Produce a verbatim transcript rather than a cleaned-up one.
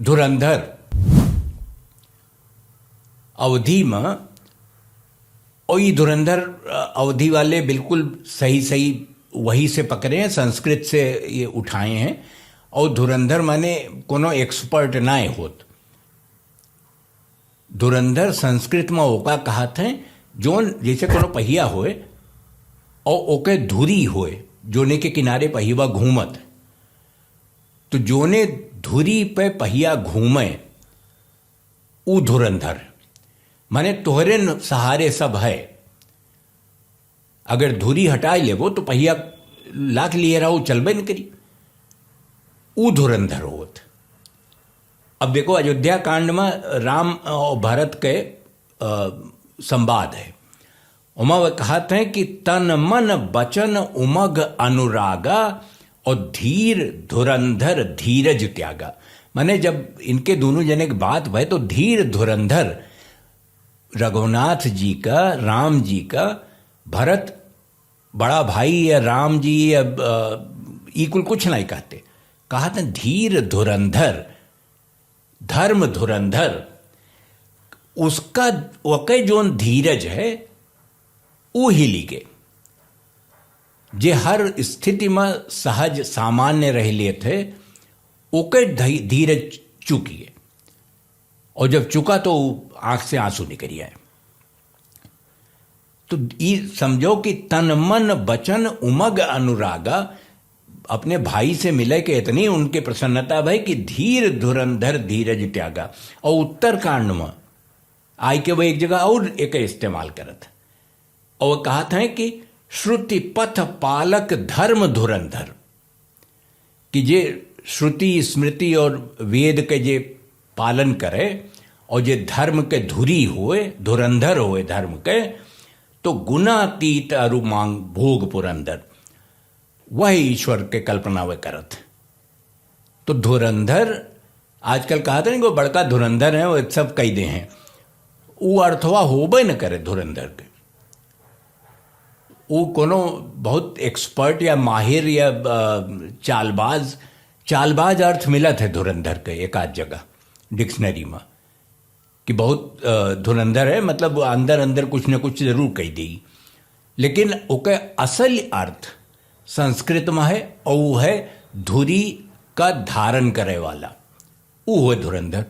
धुरंधर अवधी में, और ये धुरंधर, अ, अवधी वाले बिल्कुल सही सही वही से पकड़े हैं, संस्कृत से ये उठाए हैं। और धुरंधर माने कोनो एक्सपर्ट ना होत। धुरंधर संस्कृत में ओका कहत हैं, जोन जैसे कोनो पहिया होए और ओके धुरी होए, जोने के किनारे पहिया घूमत, तो जोने धुरी पे पहिया घूमे, ऊ धुरंधर। माने तोहरे न-, सहारे सब है। अगर धुरी हटाए लेबो तो पहिया लाख लिए रहो, चलबे न करी। ऊ धुरंधर होत। अब देखो, अयोध्या कांड में राम और भरत के, अ, संवाद है। ओमा वे कहत हैं कि तन मन बचन उमग अनुरागा और धीर धुरंधर धीरज त्यागा। माने, जब इनके दोनों जने के बात भय, तो धीर धुरंधर रघुनाथ जी का, राम जी का, भरत बड़ा भाई या राम जी या, अ, ई कुल कुछ नहीं कहते। कहत हैं धीर धुरंधर, धर्म धुरंधर, उसका, ओके जोन धीरज है, ऊ हिली के, जे हर स्थिति में सहज सामान्य रह लेत है, ओके धी-, धीरज चुकिए। और जब चुका तो आंख से आंसू निकल आए। तो ई समझो कि तन मन बचन उमग अनुरागा, अपने भाई से मिले के इतनी उनके प्रसन्नता भई कि धीर धुरंधर धीरज त्यागा। और उत्तरकांड में आइ के वो एक जगह और एक इस्तेमाल करत है। और वो कहत हैं कि श्रुति पथ पालक धर्म धुरंधर, कि जे श्रुति स्मृति और वेद के जे पालन करे और जे धर्म के धुरी होए, धुरंधर होए धर्म के, तो गुणातीत अरु मांग भोग पुरंदर, वह ईश्वर के कल्पना वे करत। तो धुरंधर आजकल कहत नहीं, वो बड़का धुरंधर है, वो सब कह दे हैं, वो अर्थवा होबे न करे धुरंधर के। वो कोनो बहुत एक्सपर्ट या माहिर या, अ, चालबाज, चालबाज अर्थ मिलत है धुरंधर के एक आध जगह डिक्शनरी में कि बहुत, अ, धुरंधर है, मतलब वो अंदर अंदर कुछ न कुछ जरूर कह देई, लेकिन ओके असल अर्थ संस्कृत में है और वो है धुरी का धारण करे वाला, वो है धुरंधर।